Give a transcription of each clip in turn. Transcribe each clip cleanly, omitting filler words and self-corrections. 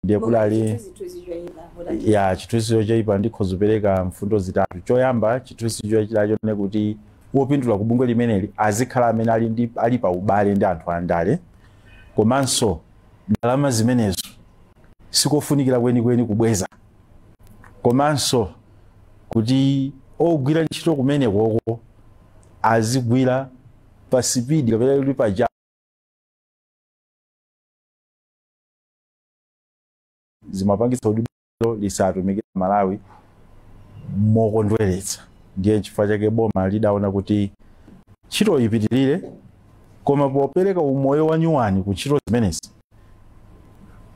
Ndiye kudali ya chithunzi choyipa. Ndikhoza kupereka mfundo zitatu. Choyamba, chithunzi chochita chone kuti wopindula ku bungwe limeneli azikhala amene ali pa ubale ndi anthu andale, komanso ndalama zimenezo sikofunikira kwenikweni kubweza, komanso kuti ogwira ntchito kumenekoko azigwira pa sipidi kapena kuti pa zimapangitsa kuti lisatumikira Malawi mokondweretsa. Ndiye chifukwa chake boma lidaona kuti ntchito ipitirire, koma popereka umoyo wa nyuwani ku ntchito zimenezi,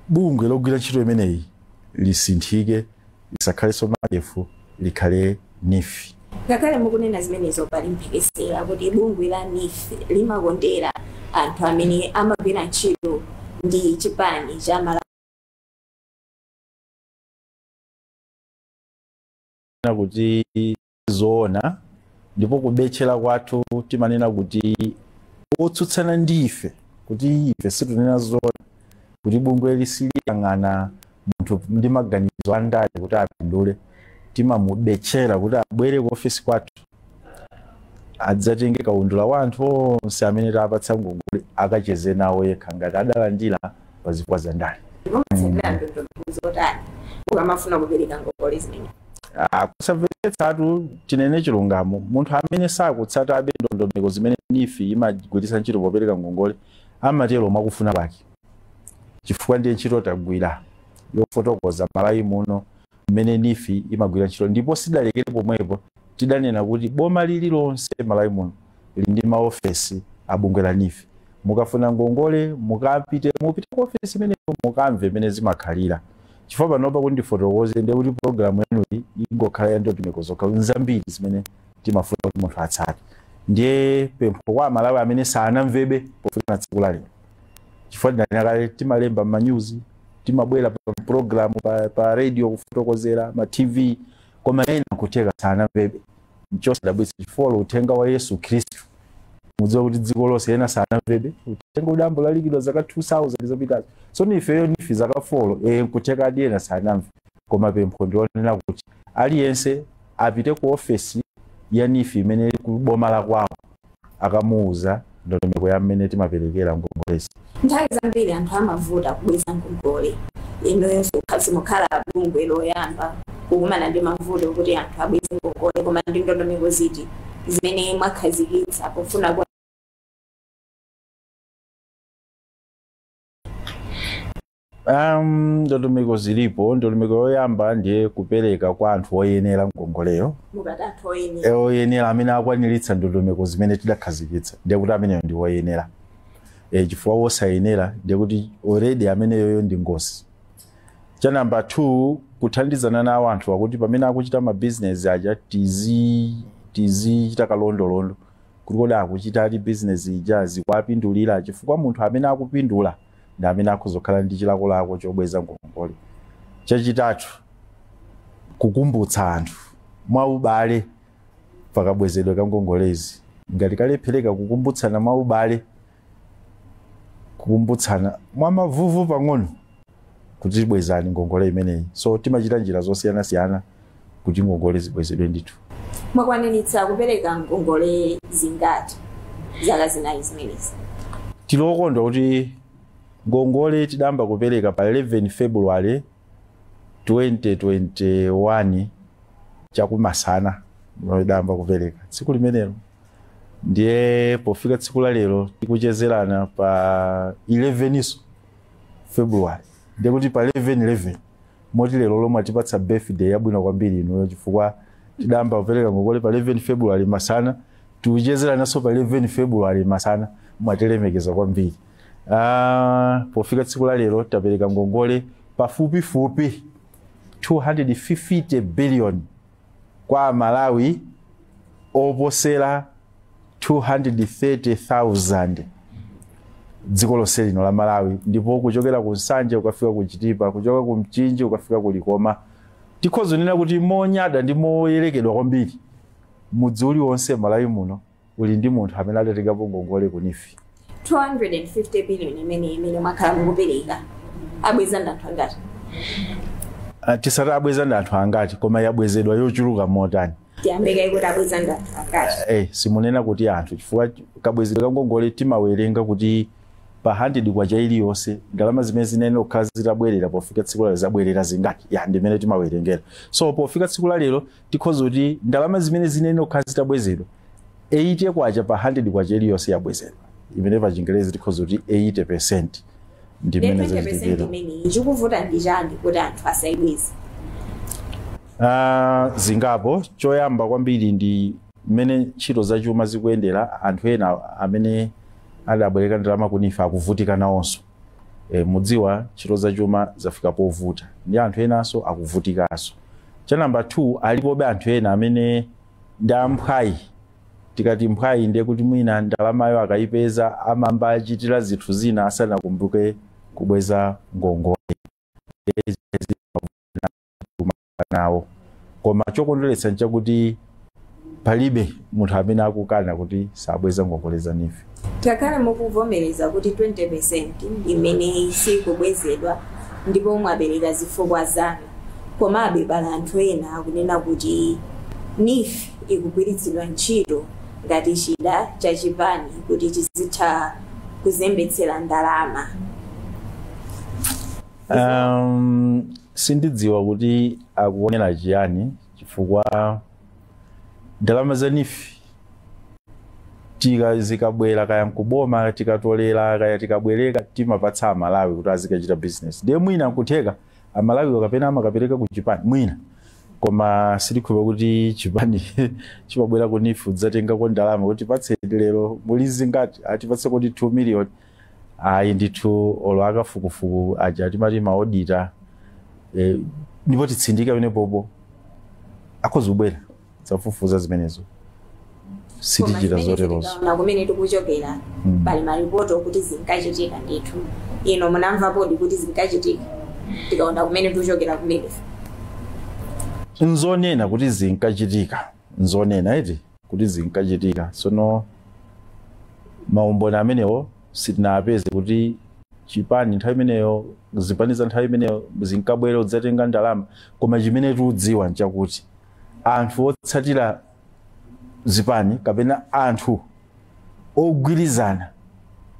bungwe logwira ntchito imeneyi lisinthike, lisakhalenso MARDEF, likhale NEEF. Ngakhale mukunena zimenezo, pali mphekesera kuti bungwe la NEEF limakondera anthu amene amagwira ntchito ndi chipani cha Malawi. Kuti zoona, ndipo kubetchera kwathu timanena kuti otsutsana ndi ife kuti ife situnena zoona, kuti bungwe lisiliyang'ana munthu ndi maganizo andale kuti apindule, timamubetchera kuti abwere ku ofisi kwathu adzatenge kaundula wa anthu onse amene tapatsa ngongole, akacheze nawo yekha ngati adalandira pa zifukwa za ndale. Mumatsatira ndondomeko zotani mukamafuna kupereka ngongole zimene? Kusamvetsetsatu, tinene chilungamo, munthu amene sakutsatabe ndondomeko zimene NEEF imagwiritsa ntchito popereka ngongole amatero mwakufuna kwake, chifukwa ndiye ntchito tagwira yofotokoza Malawi muno mmene NEEF imagwira ntchito. Ndipo sidalekere pomwepo, tidanena kuti boma lililonse Malawi muno lili ndi maofesi a bungwe la NEEF. Mukafuna ngongole mukapite, mupite ku ofesi imeneyo mukamve imene zimakhalira, chifukwa panopa kuti ndifotokoze ndiye kuti programu yanuyi ingokhala ya ndondomeko zokha, nzambiri zimene timafuna kuti munthu atsate. Ndiye pempho kwa Amalawi amene sanamvebe pofika tsiku la lero, chifukwa tinanena kale, timalemba m'manyuzi, timabwera pa program pa radio kufotokozera, ma TV, koma ena nkutheka sanamvebe. Nchosadabwitsa, chifukwa uthenga wa Yesu Khristu, mudziwa kuti dziko lonse ena sanamvebe uthenga udambo lalikidwa zaka 2000 zapitazo. So nifeyo NEEF zaka 4, nkutheka adi ena sanamve, koma pempho ndionena kuti aliyense apite ku ofesi ya NEEF imene ili ku boma la kwawo, akamuuza ndondomeko ya mmene timaperekera ngongolezi. Nthawi zambiri anthu amavuta kubweza ngongole. Inuyonso simukhala bungwe loyamba kukumana ndi mavuto kuti anthu abweze ngongole, koma ndi ndondomeko ziti zimene mwakhazikitsa pofuna ku Ndondomeko zilipo. Ndondomeko yoyamba ndiye kupereka kwa anthu oyenera ngongoleyo. Mukati anthu oyenera? Oyenera amene akwaniritsa ndondomeko zimene tidakhazikitsa, ndiye kuti ameneyo ndi woyenera, chifukwa wosayenera ndiye kuti already ameneyoyo ndi ngozi. Cha namba 2, kuthandizana nawo anthu akuti pamene akuchita mabizinesi aja tizichita kalondolondo kuti kodi akuchita ati bizinesi ija zikuapindulira, chifukwa munthu amene akupindula ndi amene akuzokhala ndi chilakolako chobweza ngongole. Chachitatu, kukumbutsa anthu mwaubale pakabwezedwe ka ngongolezi. Ngati kalephereka kukumbutsana mwaubale, kukumbutsana mwamavuvu pang'ono kuti bwezani ngongole imeneyi. So timachita njira zosiyanasiyana kuti ngongole zibwezedwe ndithu. Mwakwaniritsa kupereka ngongole zingati zaka 4 zimenezi? Tilokondwa kuti ngongole tidayamba kupereka pa 11 February 2021 chakumasana, tidayamba kupereka tsiku limenelo. Ndiye pofika tsiku la lero tikuchezerana pa 11 iso February, ndiye kuti pa 11 11, moti lero lomwe atipatsa birthday yabwino kwambiri inuyo, chifukwa tidayamba kupereka ngongole pa 11 February masana, tikuchezerananso pa 11 February masana, mwatilemekeza kwambiri. Pofika tsiku la lero tapereka ngongole pafupifupi 250 billion kwa Malawi oposera 230,000 dziko lonse lino la Malawi, ndipo kuchokera ku Nsanje ukafika ku Chitipa, kuchoka ku Mchinji ukafika ku Likoma. Tikhoza kunena kuti monyada ndi moyerekedwa kwambiri, mudzi uliwonse Malawi muno uli ndi munthu amene adatengapo ngongole ku NEEF. 250 billion imene mwakhala mukupereka, abweza ndi anthu angati? Tisati abweza ndi anthu angati, koma yabwezedwa yochuluka motani? Tiyambeke kuti abweza ndi anthu angati. Simunena kuti anthu, chifukwa kabwezedwe ka ngongole timawerenga kuti pa 100 kwacha iliyonse ndalama zimene zinene kukhala zitabwerera pofika tsiku lalero zabwerera zingati, ya ndimene timawerengera. So pofika tsiku lalero tikhoza kuti ndalama zimene zinene kukhala zitabwezedwa 80 kwacha pa 100 kwacha iliyonse yabwezedwa, imene pa Chingerezi tikhoza kuti 80% ndimene zachitikira. Chikuvuta ndi chani kuti anthu asayibweze? Zingapo. Choyamba kwambiri ndi mmene ntchito zachuma zikuyendera. Anthu ena amene adabwereka ndalama ku NEEF akuvutika nawonso. Mudziwa ntchito zachuma zafika povuta ndi anthu enanso akuvutikanso. Cha namba 2, alipobe anthu ena amene ndi amphwayi. Tikati mphwayi ndiye kuti mwina ndalamayo akayipeza amamba achitira zinthu zina asanakumbuke kubweza ngongole nawo. Koma chokondweretsa nchakuti palibe munthu amene akukana kuti sabweza ngongole za NEEF. Ngakhale mukuvomereza kuti 20% imene sikubwezedwa ndipo mwapereka zifukwa zanu, komabe pali anthu ena akunena kuti NEEF ikugwiritsidwa ntchito ngati chida chachipani kuti chizitha kuzembetsera ndalama. Sindidziwa kuti akuonera chiyani, chifukwa ndalama za NEEF zikabwera kaya nkuboma tikatolera kaya tikabwereka timapatsa Amalawi kuti azikachita business. Ndiye mwina nkutheka Amalawi kapena amakapereka ku chipani mwina, koma sitikhulupirira kuti chipani chimabwera ku NEEF kudzatengako ndalama kuti patseni lero muli zingati, atipatse kuti 2 million. Ayi ndithu, olo akafukufuku aja timati ma auditor, ndipo titsindika pamene popo akhoza kubwera zafufuza zimenezo. Sitichita zoterozo. Na kumene tikuchokera pali maripoti okuti zinkachitika ndithu. Ino munamva podi kuti zinkachitika tikaona kumene tikuchokera kumene? Nzonena kuti zinkachitika, nzonena iti kuti zinkachitika. Sono maumboni amenewo sitinapeze kuti chipani nthawi imeneyo, zipani za nthawi imeneyo zinkabwera kudzatenga ndalama. Koma chimene tikudziwa nchakuti anthu otsatira zipani kapena anthu ogwirizana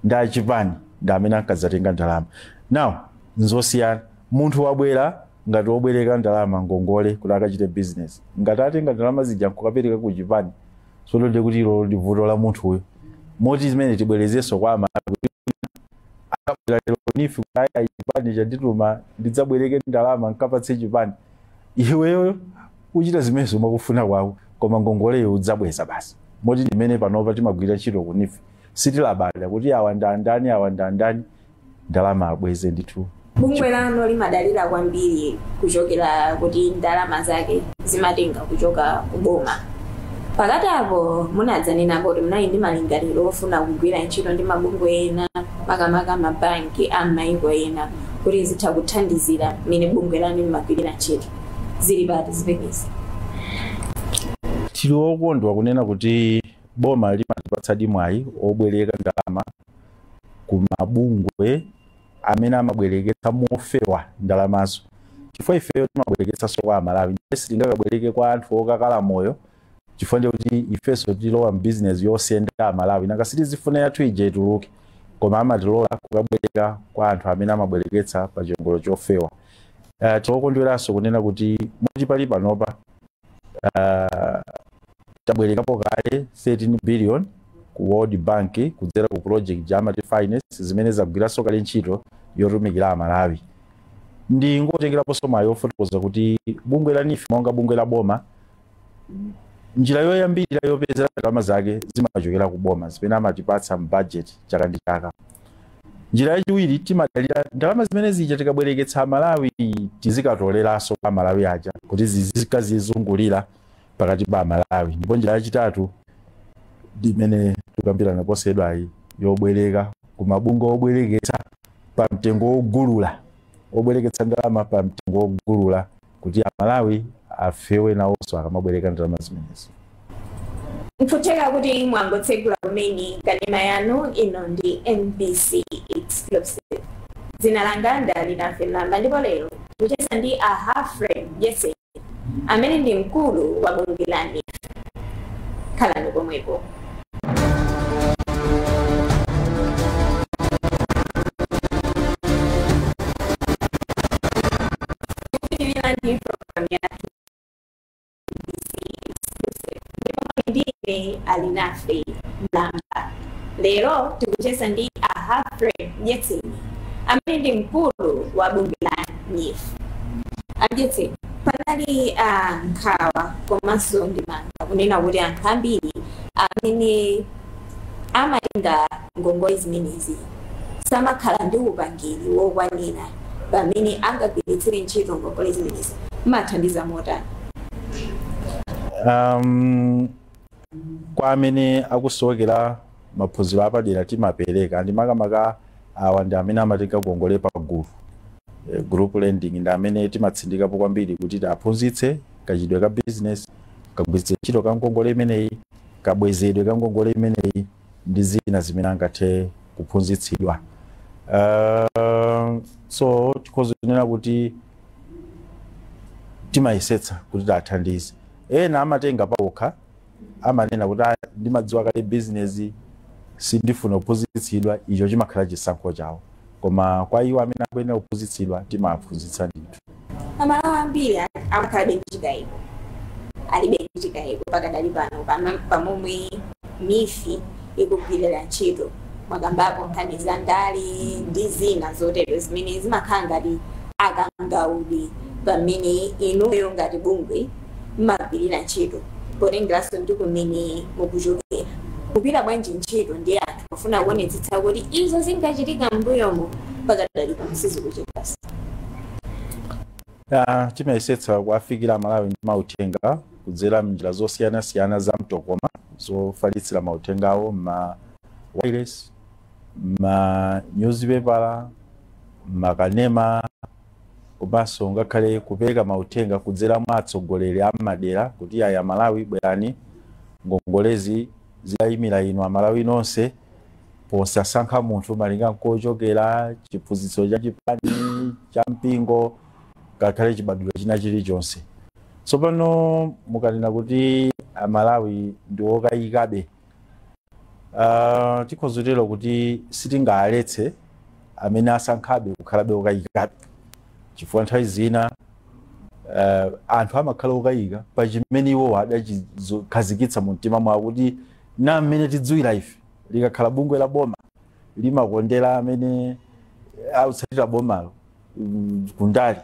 ndi achipani ndi amene ankadzatenga ndalama. Now nzosiyana, munthu wabwera ngati wobwereka ndalama ngongole kuti akachite business, ngati atenga ndalama zija nkukapereka ku chipani, sono ndiye kuti ilo ndi vuto la munthuyo. Moti zimene tibwerezenso kwa Amalawi, akabwera lero NEEF kuti aya chipani chandituma ndidzabwereke ndalama nkapatse chipani, iweyo uchita zimenezo mwakufuna kwako, koma ngongoleyo udzabweza basi. Moti ndimene panopa timagwira ntchito ku NEEF, sitilabada kuti awa ndandani awa ndandani, ndalama abweze ndithu. Bungwe lanu limadalira kwambiri kuchokera kuti ndalama zake zimatenga kuchoka kuboma. Pakati apo munadzanena kuti munali ndi malingaliro ofuna kugwira ntchito ndi mabungwe ena, makamaka mabanki a m'mayiko ena, kuti zitha kuthandizira mmene bungwe lanu limagwirira ntchito. Zili pati zimenezi? Tili okondwa kunena kuti boma limatipatsadi mwayi obwereka ndalama ku mabungwe amene amabwereketsa mofewa ndalamazo, chifukwa ifeyo timabwereketsanso kwa Amalawi. Ndiye sitingakabwereke kwa anthu okakala moyo, chifukwa ndiye kuti ifenso tilowa mbizinesi yosenda Amalawi, nanga sitizifuna yathu ija ituluke. Koma amatilola kukabwereka kwa anthu amene amabwereketsa pa chiongolo chofewa. Tikokondweranso kunena kuti moti pali panopa tabwerekapo kale 13 billion ku World Bank kudzera ku project ya Finance, zimene zagwiranso kale ntchito yotumikira Amalawi. Ndi ngotengeraponso mwayi ofotokoza kuti bungwe la NEEF monga bungwe la boma, njira yoyambirira yopezera ndalama zake zimachokera ku boma zimene amatipatsa m'budget chaka ndi chaka. Njira yachiwiri, timadalira ndalama zimene zija tikabwereketsa Amalawi tizikatoleranso kwa Amalawi aja kuti zizikazizungulira pakati pa Amalawi. Ndipo njira yachitatu ndimene tikambirana posachedwayi, yobwereka ku mabungwe obwereketsa pa mtengo wogulula, obwereketsa ndalama pa mtengo wogulula, kuti Amalawi afewe nawonso akamabwereka ndalama zimenezi. Nkutheka kuti mwangotsegula kumene kanema yanu, ino ndi MBC Exclusive. Dzina langa ndi Alinafe Mlamba ndipo lero tikucheza ndi a Humphrey Mdyetseni amene ndi mkulu wa bungwe la NEEF. Khalani pomwepo. Tikupitirira ndi program yathu ndipo ndine Alinafe Mlamba. Lero tikucheza ndi a Humphrey Mdyetseni amene ndi mkulu wa bungwe la NEEF. Amdyetseni, panali nkhawa komanso ndimanga kunena kuti anthu ambiri amene amatenga ngongole zimenezi samakhala ndi upangiri wokwanira pamene angagwiritsire ntchito ngongole zimenezi. Mmathandiza motani? Kwa amene akusowekera maphunziro apadera timapereka, ndi makamaka awa ndi amene amatenga ngongole pa gulu, group lending, ndi amene timatsindikapo kwambiri kuti tiaphunzitse kachidwe ka business, kagwiritse ntchito ka ngongole imeneyi, kabwezedwe ka ngongole imeneyi ndi zina zimene angathe kuphunzitsidwa. So tikhoza kunena kuti timayesetsa kuti tiathandize. Ena amatenga pawokha, amanena kuti "Ah, ndimadziwa kale business, sindifuna kuphunzitsidwa." Icho chimakhala chisankho chawo, koma kwa iwo amene akuyenera kuphunzitsidwa timaphunzitsa ndithu. Amalawi ambiri amakhalabe ndi chikayiko, alibe ndi chikayiko pakadali pano pamomwe NEEF ikugwirira ntchito. Mwakambapo nkhani za ndale ndi zina zotero zimene zimakhala ngati akangaudi pamene inuyo ngati bungwe mmagwirira ntchito, potengeranso ndi kumene mukuchokera. Kugwira bwanji ntchito ndi anthu kufuna kuonetsetsa kuti izo zingachitika m'mbuyomo pakadali pano sizikuchitikanso? Timayesetsa kuwafikira Amalawi ndi mauthenga kudzera mnjira zosiyanasiyana za mtokoma zofalitsira mauthengawo, ma wireless, ma newspaper, makanema, komanso ngakhale kupereka mauthenga kudzera mwa atsogoleri a madera kuti aya Amalawi, bwerani, ngongolezi zidayimira inu Amalawi nonse, posasankha munthu malinga nkochokera, chiphunzitso cha chipani, cha mpingo, ngakhale chibadwiro china chilichonse. Tsopano mukanena kuti Amalawi ndi okayikabe, tikhoza kutero kuti sitingaletse amene asankhabe kukhalabe okayikabe, chifukwa nthawi zina anthu amakhala okayika pa chimene iwo adachikhazikitsa mu mtima mwawo, kuti na mmene tidziwira ife, likakhala bungwe la boma limakondera amene autsatira bomalo kundali.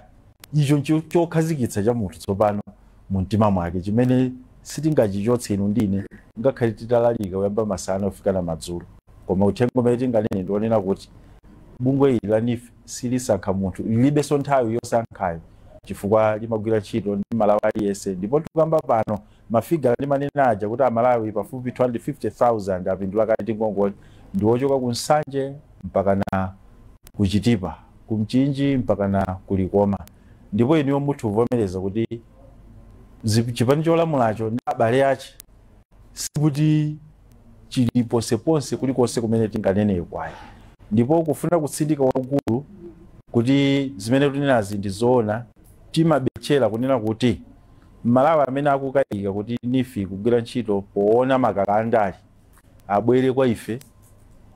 Icho chokhazikitsa cha munthu tsopano mu mtima mwake chimene sitingachichotse inu ndine, ngakhale titalalika kuyamba masana kufika na madzulo. Koma uthenga umene tinganene ndionena kuti bungwe ili la NEEF silisankha munthu, lilibenso nthawi yosankhayo, chifukwa limagwira ntchito ndi Malawi aliyense. Ndipo tikamba pano mafigala ndi manena aja kuti Amalawi pafupi 250,000 apindula kale ndi ngongole, ndi wochoka ku Nsanje mpaka na kuchitipa, kumchinji mpaka na kulikoma. Ndipo inuyo muthu kuvomereza kuti chipani cholamulacho ndi abale ache sikuti chili ponseponse kulikonse kumene tinganene kwayi. Ndipo kufuna kutsindika kwakukulu kuti zimene tikunenazi ndi zoona, timabetchera kunena kuti Malawi amene akukayika kuti NEEF kugwira ntchito poona makaka andale abwere kwa ife,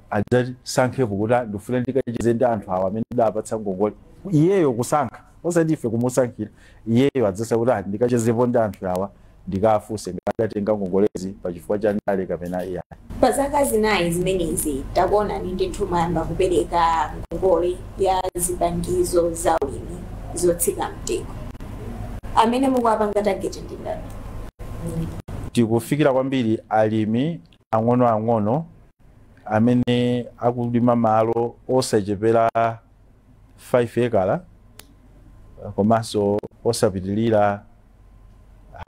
adzasankhepo kuti ndifuna ndikacheze ndi anthu awa amene ndapatsa ngongole. Iyeyo kusankha, osati ife kumusankhira. Iyeyo adzasankha kuti ndikachezepo ndi anthu awa, ndikafunse ngadatenga ngongolezi pachifukwa cha ndale kapena iyayi. Pa zaka 4 zimenezi takuonani ndithu mwayamba kupereka ngongole ya zipangizo za ulimi zotsika mtengo. Amene mukuwapanga target ndi ndani? Tikufikira kwambiri alimi ang'onoang'ono amene akulima malo osachepera 5 ekala komanso osapitilira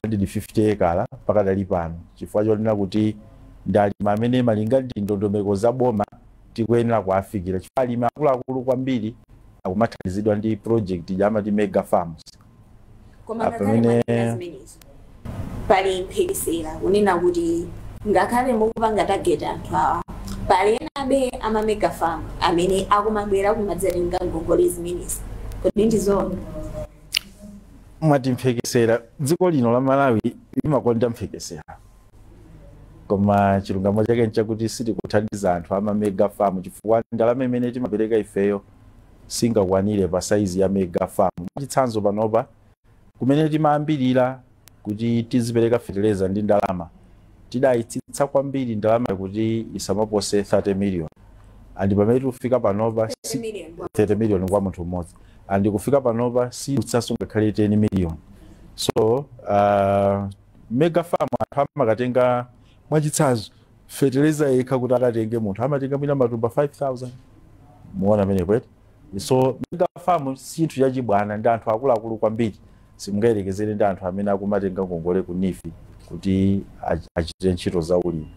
150 ekala pakadali pano, chifukwa chonena kuti ndi alimi amene malinga ndi ndondomeko za boma tikuyenera kuwafikira, chifukwa alimi akuluakulu kwambiri akumathandizidwa ndi project yamati mega farms. Koma ngakhale mwanena zimenezo, pali mphekesera kunena kuti ngakhale mukupanga target anthu awa, Pali enabe ama mega farm amene akumabwera kumadzatenga ngongole zimenezi, kodi ndizoona? Mwati mphekesera. Dziko lino la Malawi limakonda mphekesera, koma chilungamo chake nchakuti sitikuthandiza anthu ama mega farm, chifukwa ndalama imene timapereka ifeyo singakwanire pa saizi ya mega farm. Mwachitsanzo, panopa kumene timayambirira kuti tizipereka feteleza ndi ndalama, tidayitsitsa kwambiri ndalama kuti isamapose 30 million, and pamene tikufika panopa 30 million. 30 million kwa munthu mmodzi, and kufika panopa sidutsanso ngakhale 10 million. So mega farm anthu amakatenga, mwachitsanzo, feteleza yekha kuti akatenge munthu amatenga mwina matumba 5000. Muona amene kweti? So mega farm si chinthu chachibwana, ndi anthu akuluakulu kwambiri. Simungayerekezere ndi anthu amene akumatenga ngongole ku NEEF kuti achite ntchito za ulimi.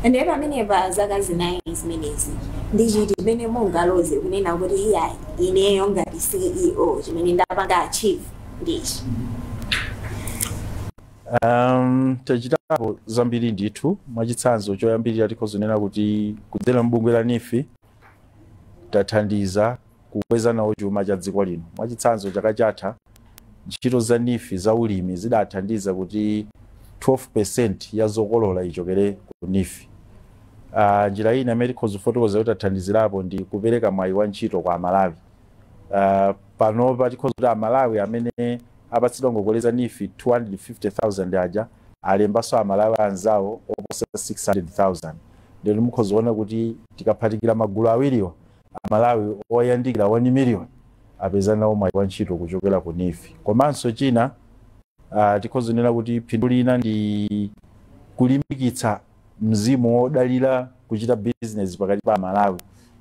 Ndiye pamenepa, zaka 4 zimenezi, ndi chiti chimene mungaloze kunena kuti, "Iya, ineyo ngati CEO chimene ndapanga achieve ndichi"? Tachitapo zambiri ndithu. Mwachitsanzo, choyambirira tikhoza kunena kuti kudzera mbungwe la NEEF tathandiza kukweza nawo chuma cha dziko lino. Mwachitsanzo, chaka chatha ntchito za NEEF za ulimi zidathandiza kuti 12% ya zokolola ichokere ku NEEF. Njira ina imene tikhoza kufotokoza kuti tathandizirapo ndi kupereka mwayi wa ntchito kwa Amalawi. Panopa tikhoza kuti Amalawi amene apatsidwa ngongole za NEEF 250,000 aja alembanso Amalawi anzawo oposa 600,000. Ndeno mukhoza kuona kuti tikaphatikira magulu awiriwa, Amalawi oyandikira 1 million apeza nawo mwayi wa ntchito kuchokera ku NEEF. Komanso china, tikhoza kunena kuti phindu lina ndi kulimbikitsa mzimu wodalira kuchita business pakati pa Amalawi,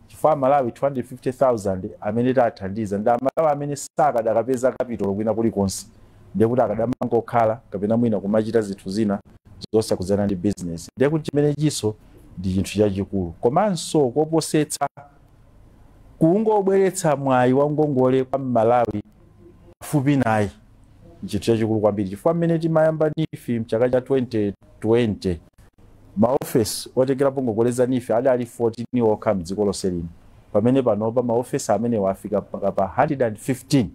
chifukwa Amalawi 250,000 amene tathandiza ndi Amalawi amene sakadakapeza capital kwina kulikonse, ndiye kuti akadamangokhala kapena mwina kumachita zinthu zina zosakhudzana ndi business. Ndiye kuti chimene chiso ndi chinthu chachikulu. Komanso koposetsa, kungobweretsa mwayi wa ngongole kwa Mmalawi pafupi naye nchinthu chachikulu kwambiri, chifukwa mmene timayamba NEEF mchaka cha 2020, maofesi otengerapo ngongole za NEEF adali 14 okha mdziko lonse lino, pamene panopa maofesi amenewa afika mpaka pa 115.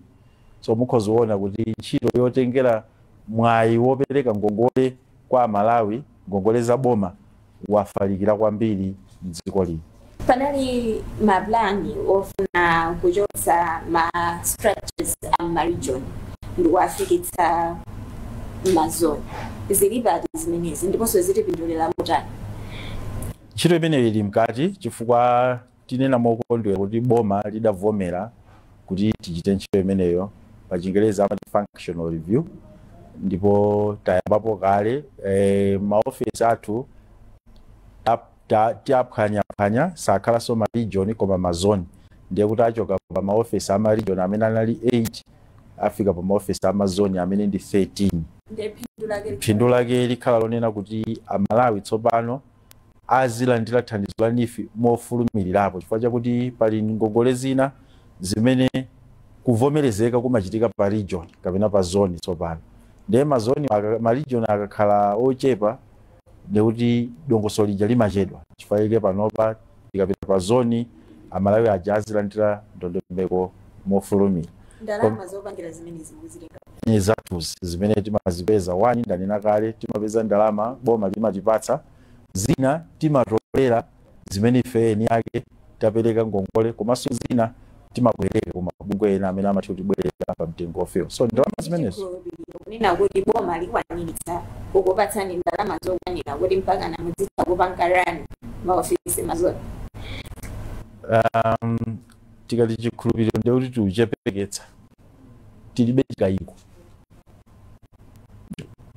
So mukhoza kuona kuti ntchito yotengera mwayi wopereka ngongole kwa Amalawi, ngongole za boma, wafalikira kwambiri mdziko lino. Panali maplani ofuna kuchotsa ma structures a ma region ndikuwafikitsa ma zone. Zili pati zimenezi, ndiponso zitipindulira motani? Ntchito imeneyi ili mkati, chifukwa tinena mokondwera kuti boma lidavomera kuti tichite ntchito imeneyo, pa Chingereza amati functional review, ndipo tayambapo kale. Maofesi athu tiaphwanyaphwanya, sakhalanso ma region koma ma zone. Ndiye kuti achoka pa maofesi ama region amene anali 8, afika pa maofesi ama zone amene ndi 13. Ndiye phindu lake? Phindu lake likhala lonena kuti Amalawi tsopano azilandira thandizo la NEEF mofulumirirapo, chifukwa chakuti pali ngongole zina zimene kuvomerezeka kumachitika pa region kapena pa zone. Tsopano ndiye ma zone ma region akakhala ochepa, ndikuti dongosolo lija limachedwa. Chifukwa ike panopa tikapita pa zone, Amalawi aja azilandira ndondomeko mofulumira. Ndalama zopangira zimenezi mukuzitenga? Zathuzi zimene timazipeza, one, ndanena kale, timapeza ndalama boma limatipatsa, zina timatolera zimene ife eni ake tapereka ngongole, komanso zina timabwereka ku mabungwe ena amene amatha kutibwereka pa mtengo ofewa. So ndalama zimenezo Chikhulupiriro kunena kuti boma likwaniritsa kukupatsani ndalama zokwanira kuti mpaka mudzitha kupanga run maofisi ma zone? Tikati chikhulupiriro, ndiye kuti tiuchepeketsa. Tilibe chikayiko,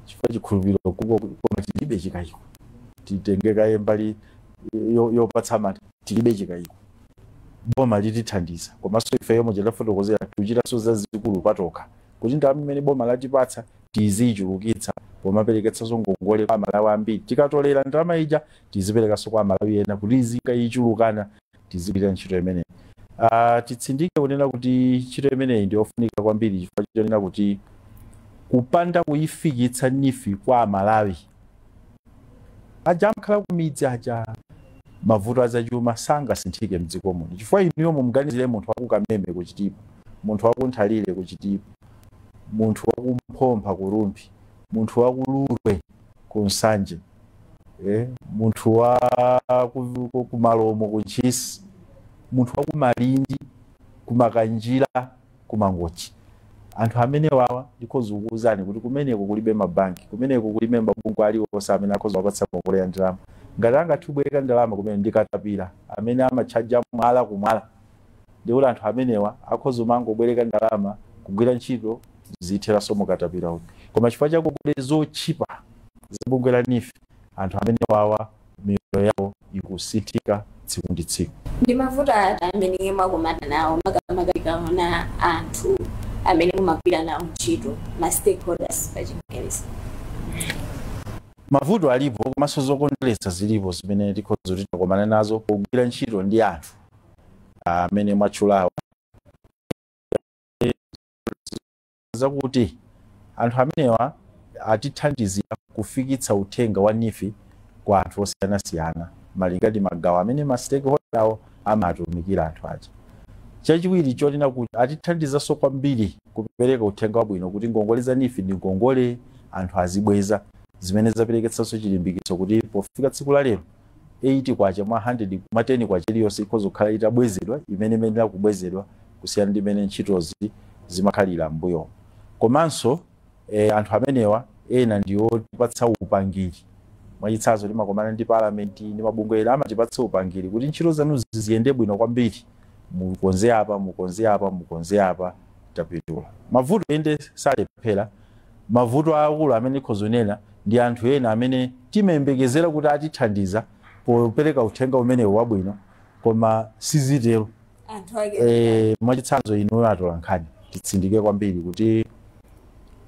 chifukwa chikhulupiriro kuko, koma tilibe chikayiko. Titengekaye mbali yopatsa mantha. Tilibe chikayiko, boma litithandiza. Komanso ifeyo muchitafotokozera, tikuchitanso zazikulu patokha kuti ndalama imene boma latipatsa tiziyichulukitsa pomapereketsanso ngongole kwa Amalawi ambiri. Tikatolera ndalama ija, tiziperekanso kwa Amalawi ena kuti izikayichulukana, tizigwira ntchito imeneyi. Titsindike kunena kuti ntchito imeneyi ndiyofunika kwambiri, chifukwa chonena kuti kupanda kuyifikitsa NEEF kwa Amalawi aja amakhala kumidzi aja, Mavuto azachuma sangasinthike mdziko muno, chifukwa inuyo mumuganizire munthu wakukameme kuchitipa, munthu wakunthalire kuchitipa, munthu wakumphompha kurumpi, munthu wakulurwe kunsanje, munthu wa kumalomo kuntchisi, munthu wakumalindi kumakanjira kumangochi. Anthu amene wawa ndikhoza kukuwuzani kuti kumeneko kulibe mabanki, kumeneko kulibe mabungwe aliwonse amene akhoza kupatsa ngongole ya ndalama. Ngati angathe ndalama kumene ndikatapira amene amatchaja mwala kumwala, ndikuti anthu amenewa akhoza mangobwereka ndalama kugwira ntchito zitheraso mukatapira uku. Koma chifukwa cha ngongole zotchipa zabungwe la NEEF, anthu amene wawa miyoyo yawo ikusinthika tsiku ndi tsiku. Ndi mavuto ati amene mwakumana nawo makamaka tikaona anthu amene mumagwira nawo ntchito, ma stakeholders pa Chingerezi? Mavuto alipo, komanso zokondweretsa zilipo zimene tikhoza kuti takumana nazo pogwira ntchito ndi anthu amene mwatchulawo. Zakuti anthu amenewa atithandizira kufikitsa uthenga wa NEEF kwa anthu osiyanasiyana malinga ndi magawo amene ma stakeholder awo amatumikira anthu aja. Chachiwiri chonena kuti atithandizanso kwambiri kupereka uthenga wabwino kuti ngongole za NEEF ndi ngongole anthu azibweza, zimene zapereketsanso chilimbikitso kuti pofika tsiku la lero 80 kwacha mwa 100 mwa 10 kwacha iliyonse ikhoza kukhala itabwezedwa, imene imenera kubwezedwa kusiyana ndi imene ntchitozi zimakhalira m'mbuyomo. Komanso anthu amenewa ena ndiwo tipatsa upangiri. Mwachitsanzo timakomana ndi palamenti ndi mabungwe ena amatipatsa upangiri kuti ntchito zanu ziyende bwino kwambiri, mukonze apa, mukonze apa, mukonze apa, tapindula. Mavuto ende salephera. Mavuto aakulu amene ikhoza kunena ndi anthu ena amene timayembekezera kuti atithandiza popereka uthenga umenewu wabwino, koma sizitero. Anthu ake Mwachitsanzo inuyo atolankhani, titsindike kwambiri kuti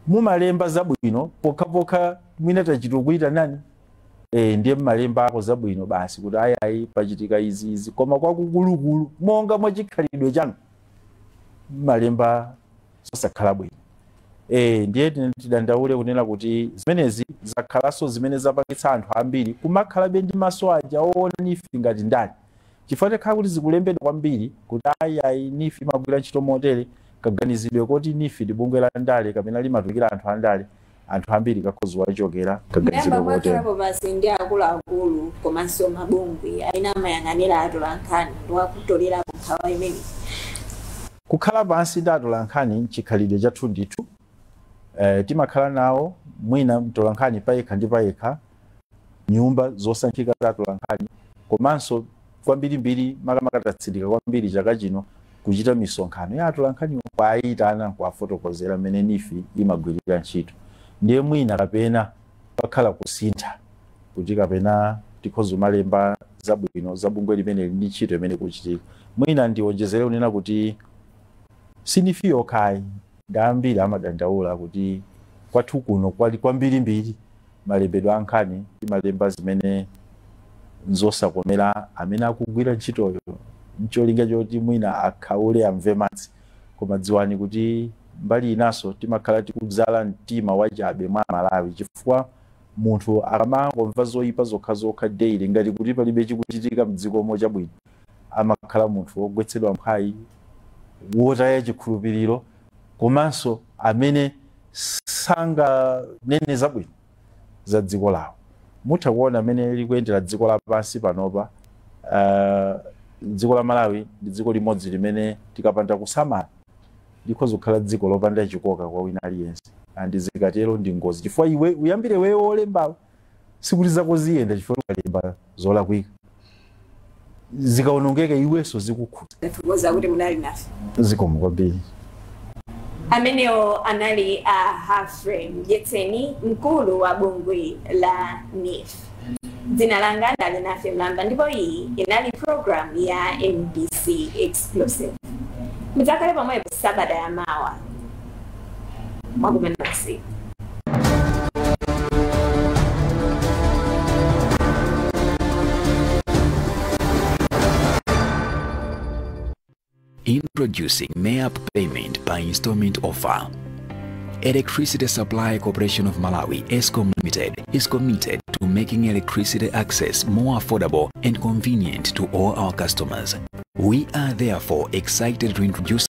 mumalemba zabwino pokhapokha mwina tachita kuita nani, ndiye mmalemba ako zabwino basi kuti ayi ayi pachitika izi izi, koma kwakukulukulu monga mwachikhalidwe chanu mmalemba zosakhala bwino. Ndiye tidandaule kunena kuti zimenezi zakhalanso zimene zapangitsa anthu ambiri kumakhalabe ndi maso aja oona NEEF ngati ndani, chifukwa tikhala kuti zikulembedwa kwambiri kuti ayi ayi NEEF imagwira ntchito motere, kaganizidwe koti NEEF ndi bungwe la ndale kapena limatumikira anthu andale, anthu ambiri kakhoza wachokera kaganizidwe Muyamba kotere. mwakhalapo basi ndi akuluakulu komanso mabungwe amene amayang'anira atolankhani ndiwakutolerapo nkhawa imene Kukhala pansi ndi atolankhani chikhalidwe chathu ndithu. Timakhala nawo mwina mtolankhani payekha ndi payekha, nyumba zosankhika za atolankhani, komanso kwambirimbiri makamaka tatsindika kwambiri chaka chino kuchita misonkhano ya atolankhani kwayitana kuwafotokozera mmene NEEF imagwirira ntchito. Ndiye mwina kapena pakhala kusintha kuti kapena tikhoza malemba zabwino za bungwe limeneli ndi ntchito imene kuchitika. Mwina ndiwonjezere kunena kuti si NEEF yokhayi, ndi ambiri amadandaula kuti kwathu kuno kwali kwambirimbiri malembedwe a nkhani timalemba zimene nzosakomera amene akugwira ntchitoyo ncholinga choti mwina akhaule amve madzi. Koma dziwani kuti mbali inanso timakhala tikudzala mtima wachabe mwa Malawi, chifukwa munthu akamangomva zoyipa zokhazokha daily ngati kuti palibe chikuchitika mdzikomo chabwino, amakhala munthu wogwetsedwa mphwayi, wotaya chikhulupiriro, komanso amene sanganene zabwino za dziko lawo. Mutha kuona amene likuyendera dziko lapansi panopa. Dziko la Malawi ndi dziko limodzi limene tikapanda kusamala likhoza kukhala dziko lopanda chikoka kwa wina aliyense, and zikatero ndi ngozi, chifukwa iwe uyambire wewe wolembawo sikuti zako ziyenda, chifukwa ukalemba zolakwika zikaonongeka iwenso zikukhudza. Tathokoza kuti munali nafe. Zikomo kwambiri. Amenewo anali a Humphrey Mdyetseni, mkulu wa bungwe la NEEF. Dzina langa ndali Nafe Mlamba, ndipo iyi inali program ya MBC Exclusive. Mudzakhale pomwepo sabata ya mawa. Mwakumena usiku. Introducing MEAP payment by installment offer. Electricity Supply Corporation of Malawi, ESCOM Limited, is committed to to making electricity access more affordable and convenient to all our customers. We are therefore excited to introduce